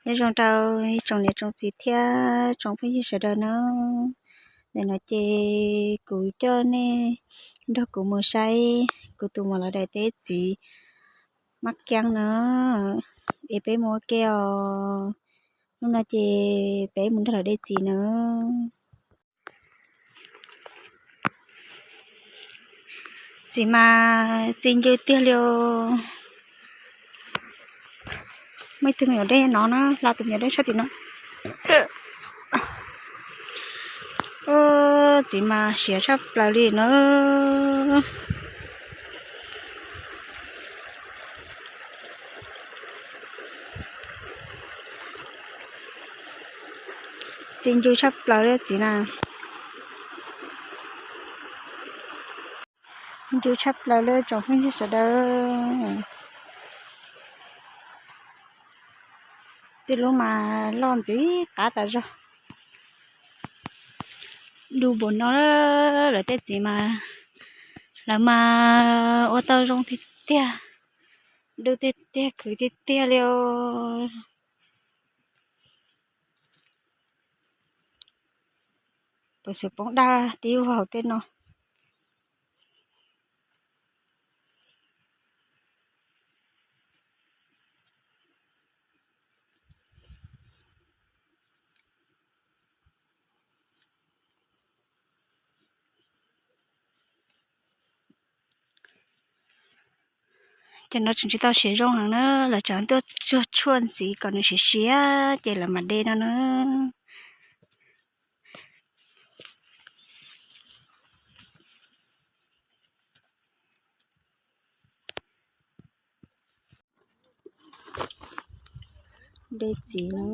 Nyob zoo rau ib tsoom niam tsoom txiv thiab tsoom phooj ywg sawv daws na. Ntawm no ces kuv coj nej nrog kuv mus saib kuv tus muam lawv daim teb txiv mab kiab na, es peb mus ua ke os. Hnub no ces peb mus nrog lawv de txiv na. Txiv mas txi ncw tiag li os. Muaj ib tug me nyuam dej no na, hla tus me nyuam dej sab tim no. Txiv mas siav tshaj plaws li na. Txi ncw tshaj plaws li txiv na. Ncw tshaj plaws li tsoom phooj ywg sawv daws. Tej lub mas loj ntxim qab tas zog. Dub npaum no lawm tej txiv mas, lawv mas ua tau zoo tiag tiag, dub tiag tiag, khwv tiag tiag li os. Puas xwm poob daj tib vag hauv tej no. Cov no tseem tsis tau siav zoo heev na, lawv tseem tuaj tsuag tshuaj ntxiv kom nws siav siav ces lawv mam de no na. De txiv na.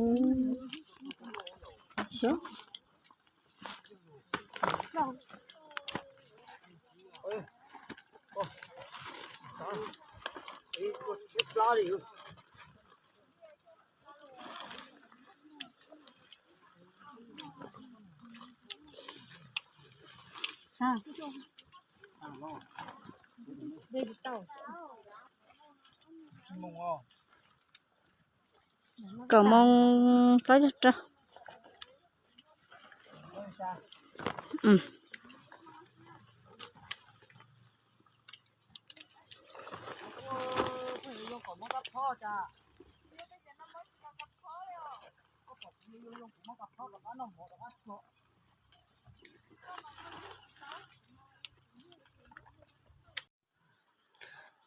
Kaum moos plaub caug rau.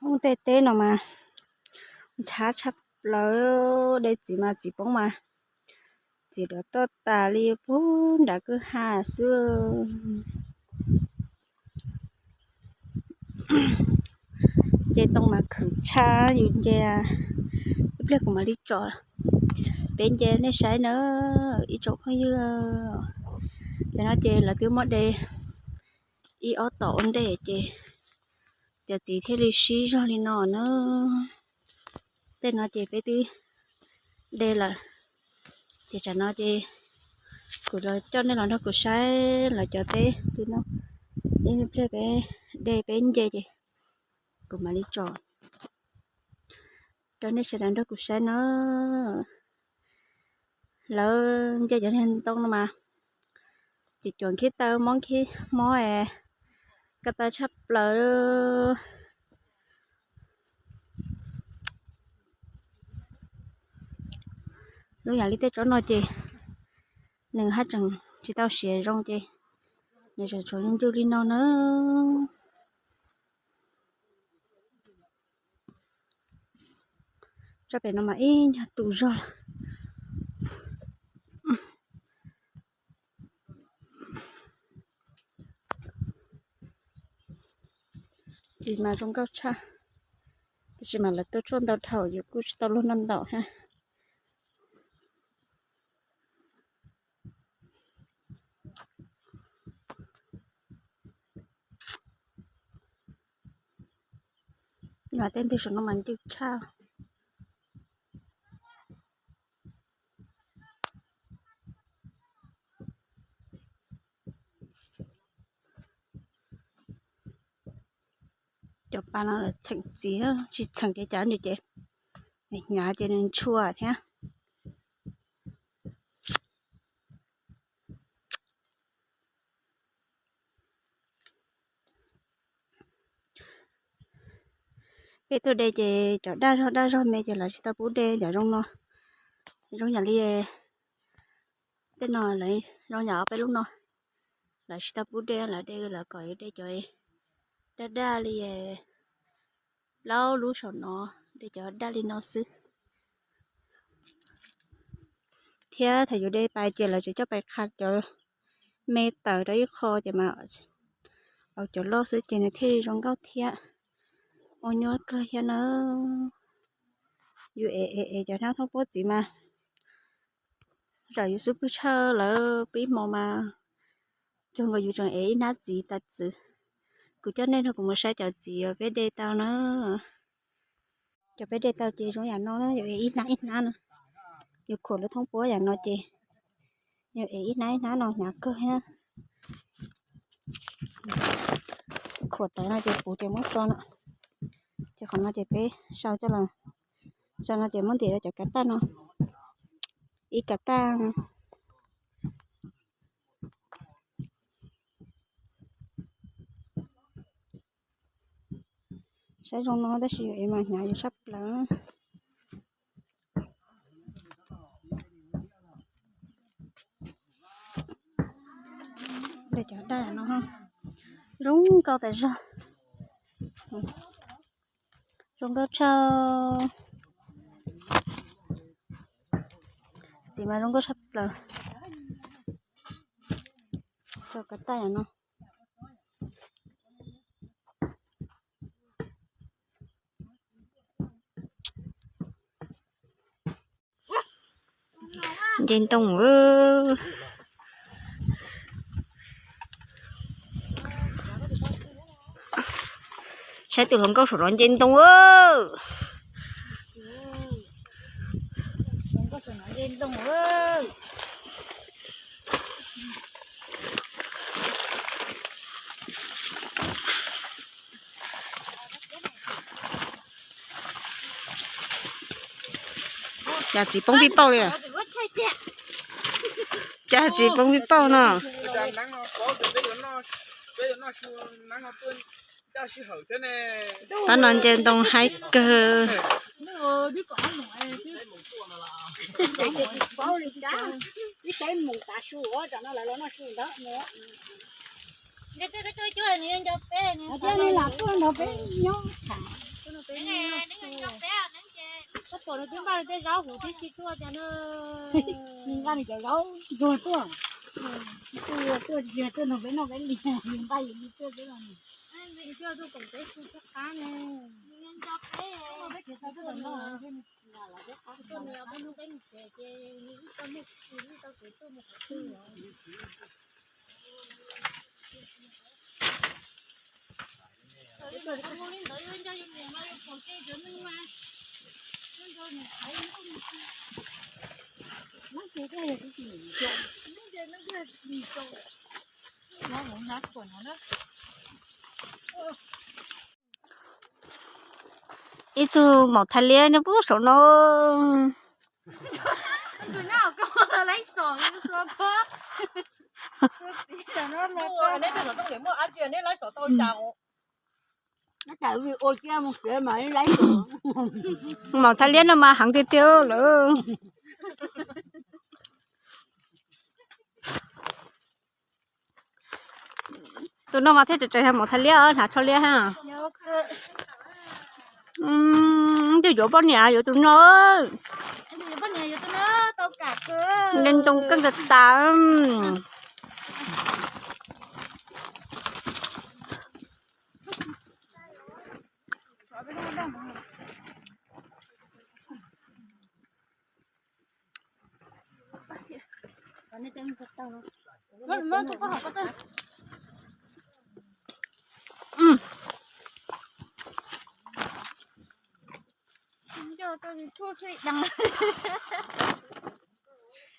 Hoob tej teb no mas ntxhab tshaj plaws, de txiv mas txiv poob mas txiv duav toj tas li puag nram kwj ha xwb. Nce ntoo mas khwv tshaj, yus nce, ib pliag kuv mam li tsom peb nce nej saib na ib tsoom phooj ywg. Cov no ces lawv twb muab de ib ob tom ua ntej ces cov txiv thiaj li sib zog li no na. Tej no ces peb twb de lawm, ces tsam no ces kuv los coj nej los nrog kuv saib lawv cov teb li no. Ib pliag peb de peb nce ces kuv mam li tsom rau nej sawv daws nrog kuv saib na. Lawv nce cov niag ntoo no mas cuam cuam khib taw mob khib mob es ko taw tshaj plaws. Lub yam li tej tsob no ces nws haj tseem tsis tau siav zoo ces nws tseem tshuav ncw li no na. Tsob pem no mas ib nyuag tu zog. Txiv mas zoo nkauj tshaj, tab sis mas lawv tuaj tshuaj ntau dhau yus kuj tsis tau luag noj ntaum thiab. Mas tej ntug saum no mas ncw tshaj. Cov pas no lawv txheem txiv, tsis txheem ces cav nws ces hnyav ces nws ntshua thiab. Peb tuaj de ces cov daj zog daj zog me ces lawv tsis tau pub de cov zoo no. Zoo yam li tej no, zoo yam ob peb lub no, lawv tsis tau pub de, lawv de lawv kom yus de cov daj daj li plaub lub saum no, de cov daj li no xwb. Thiab thaum yus de pais ces lawv tsis coj pais qha cov me tawm rau ib qho ces mas cov loj xwb ces nws thiaj zoo nkauj thiab ua nyuaj kawg thiab na. Yus ev ev ev cov hnab thoob puab txiv mas, zaum yus xub pwg tshaj lawv pib hmo mas cuag nkaus yus tseem ev ib hnab txiv tas txwv. Kuv coj nej nrog kuv mus saib cov txiv peb de tau na. Cov peb de tau ces zoo yam no, yus ev ib hnab ib hnab no, yus khuam lub thoob puab yam no ces yus ev ib hnab ib hnab no hnyav kawg thiab. Khuam tawv no ces puv ces muab tso no. Ces qhov no ces peb sau coj los, sau no ces muab ntim rau cov kav taj no, ib kav taj. Saib zoo no tab sis yus ev mas hnyav yus sab plaws. Cov daj no zoo nkauj tas zog, zoo nkauj tshaj, txiv mas zoo nkauj tshaj plaws. Cov kav taj no. Nce ntoo. Saib tus hluas nkauj saum no nce ntoo. Cas txiv poob pij pauj li. Cas txiv poob pij pauj no. Pab no nce ntoo haib kawg. Ib tug maum thaj liab nyob pub saum no. Maum thaj liab no mas heev tiag tiag lawm. Tus no mas thiaj tseem tseem yog maum thaj liab, hnav tsho liab ha. Twb yuav poj niam yuav tus no. Nce ntoo keej kawg tas.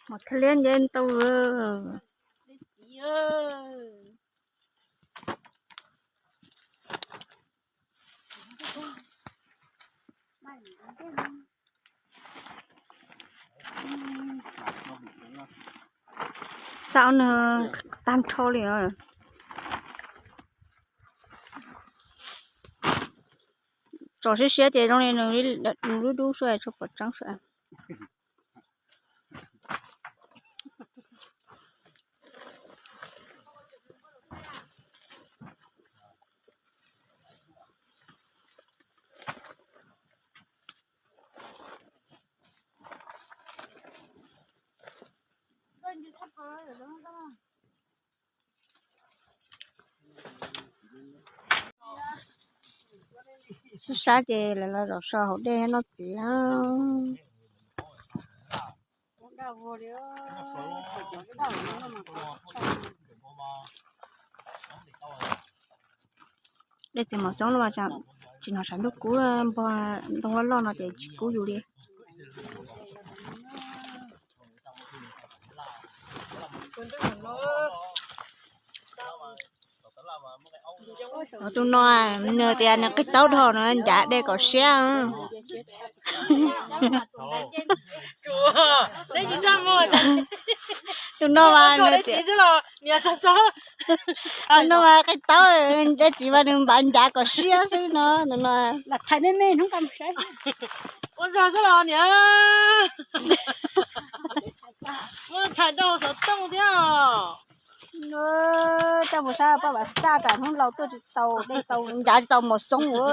Maum thaj liab nce ntoo. Xav nws tag nrho li os. Pom siab siab ces zoo li nws dub dub xwb, tsis pom tseeb xwb. Sib sab ces lawv los zaum so hauv dej noj txiv. Dej txiv mos xoob los tsis hnov tshav ntuj kub, npog ntoo loj loj no ces tsis kub yus li. Tus no nws tias nws qig taub dhau no ncav dej kom siab. Tus no mas nws tias, tus no mas qig taub, dej txiv mas nws npav ncav kom siab xwb no, tus no. Coj mus saib poj vam xaj tsam hnub laus tuaj tsis tau dej tau ncav tsis tau mos xoob ua.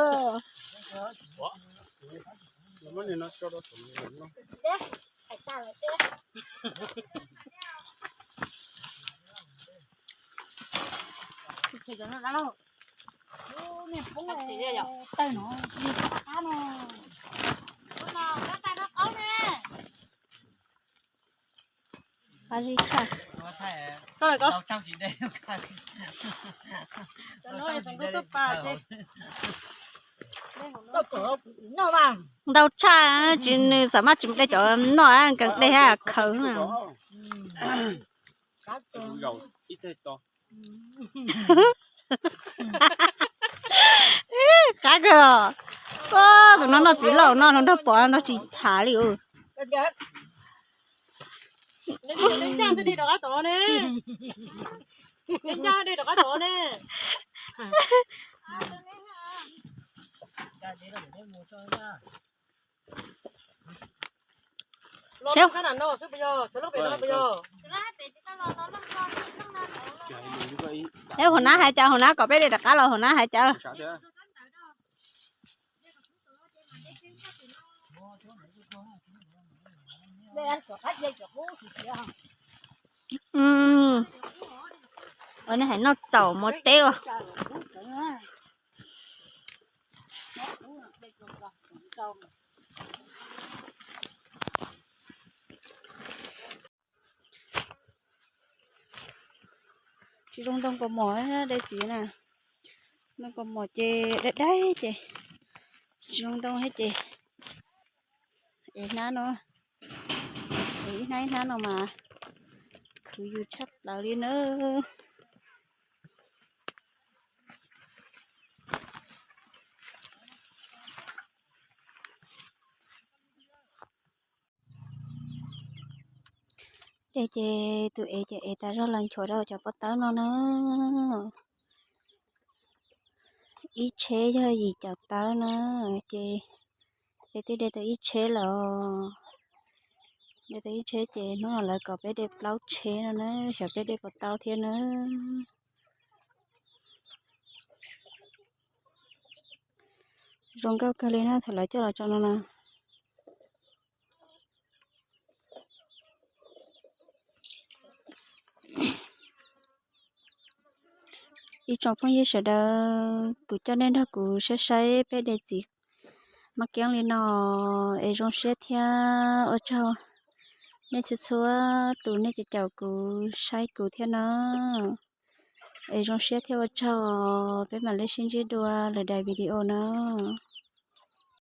Ntau tshaj, tsis nws xam maj tsis mus de cov noj, nkees de hab khaws. Qab kawg los. Tus no noj txiv lauj, noj no nrog pom no tsis tham li. Eb, hauv nab hais cas, hauv nab kom peb de rov qab los hauv nab hais cas. Ua nej hais noj txaus mus teb los. Tsis zoo ntoo kaus mom de txiv na. Ntoo kaus mom ces daig daig ces tsis zoo ntoo thiab ces ev hnab no, ev ib hnab ib hnab no mas khwv yus tshaj plaws li nawb. Dej ces tus ev ces ev tas zog los nchuav rau cov pob tawb no na. Ib tsheb yog yim caum tawb na, ces peb twb de tau ib tsheb lawm. De tau ib tsheb ces hnub no lawv kom peb de plaub tsheb no na, xyov peb de puas tau thiab na. Zoo nkauj kawg li na thaum lawv coj los tso no na. Ib tsoom phooj ywg sawv daws, kuv coj nej nrog kuv saib saib peb de txiv maj kiab li no es zoo siab thiab ua tsaug nej txhua txhua tus nej caum caum kuv saib kuv thiab no. Es zoo siab thiab ua tsaug, peb mam li sib ntsib dua lwm daim video na.